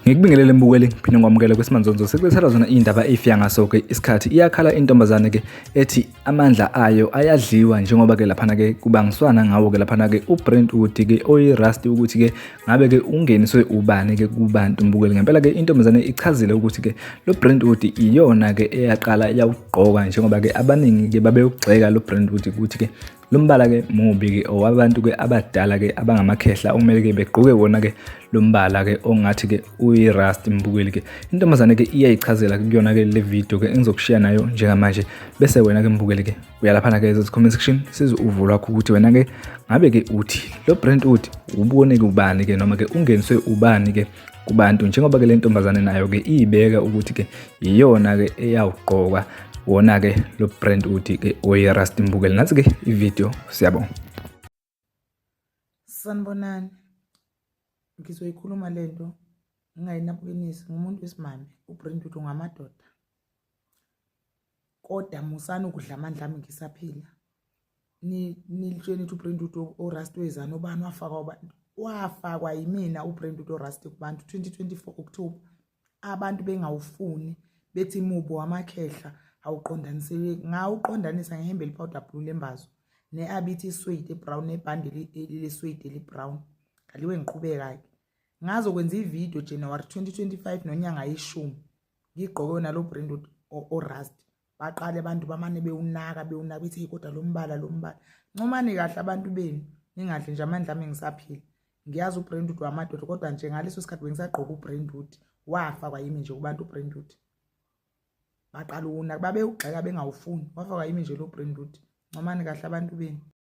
Ngikubingelele mbukeli, ngiphinde ngikwamukele kwesimanzonzo. Sikulethela zona iy'ndaba ey'fika ngaso-ke isikhathi. Iyakhala intombazane ke ethi amandla ayo ayadliwa njengoba-ke laphana-ke kubangiswana ngawo-ke laphana-ke uBrentwood ke oyi-Rust ukuthi-ke ngabe-ke ungeniswe ubani-ke kubantu mbukeli. Ngempela-ke intombazane ichazile ukuthi-ke lo Brentwood iyona-ke eyaqala yawugqoka njengoba-ke abaningi-ke babewugxeka lo Brentwood ukuthi-ke Lo mbala-ke mubi-ke owabantu-ke abadala-ke abangamakhehla okumele-ke begqoke wona-ke lo mbala-ke ongathi-ke uyi-rust mbukeli-ke. Intombazane-ke iyayichazela kuyona-ke le video-ke engizokushiya nayo njengamanje bese wena-ke mbukeli-ke uyalaphana-ke comment section sizwe uvo lwakho ukuthi wena-ke ngabe-ke uthi lo Brentwood ubone-ke ubani-ke noma-ke ungeniswe ubani-ke kubantu njengoba-ke le ntombazane nayo-ke iyibeka ukuthi-ke iyona-ke eyawugqoka wona-ke lo brand uthi-ke oyi-rust mbukeli. Nansi-ke ividiyo, siyabonga. Sanibonani, ngizoyikhuluma le nto ngingayinabukinisi. Ngumuntu wesimame, uBrentwood ungamadoda, kodwa musani ukudla amandla ami ngisaphila. Nilitsheni ukuthi uBrentwood orust wezani, ubani wafakwa, ubani wafakwa yimina uBrentwood orust kubantu 2024 October, abantu bengawufuni bethi mubo wamakhehla awuqondaniseki. Ngawuqondanisa ngehembe eli-powder blue lembazo ne-abithi iswede ebrown nebhande leswede eli-brown. Ngaliwe ngiqhubeka-ke ngazokwenza ividiyo January 2025 nonyanga yeshumi ngigqoke wona lo Brentwood orust. Baqale abantu bamane bewunaka bewunaka bethi hey, kodwa lo mbala lo mbala. Ncomani kahle abantu benu, ningadli nje amandla ami ngisaphila. Ngiyazi uBrentwood wamadoda, kodwa nje ngaleso sikhathi bengisagqoka uBrentwood, wafakwa yimi nje kubantu uBrentwood. Baqala uwunaka, babewugxeka bengawufuni, wafakwa yimi nje lo Brentwood. Ncomani kahle abantu benu.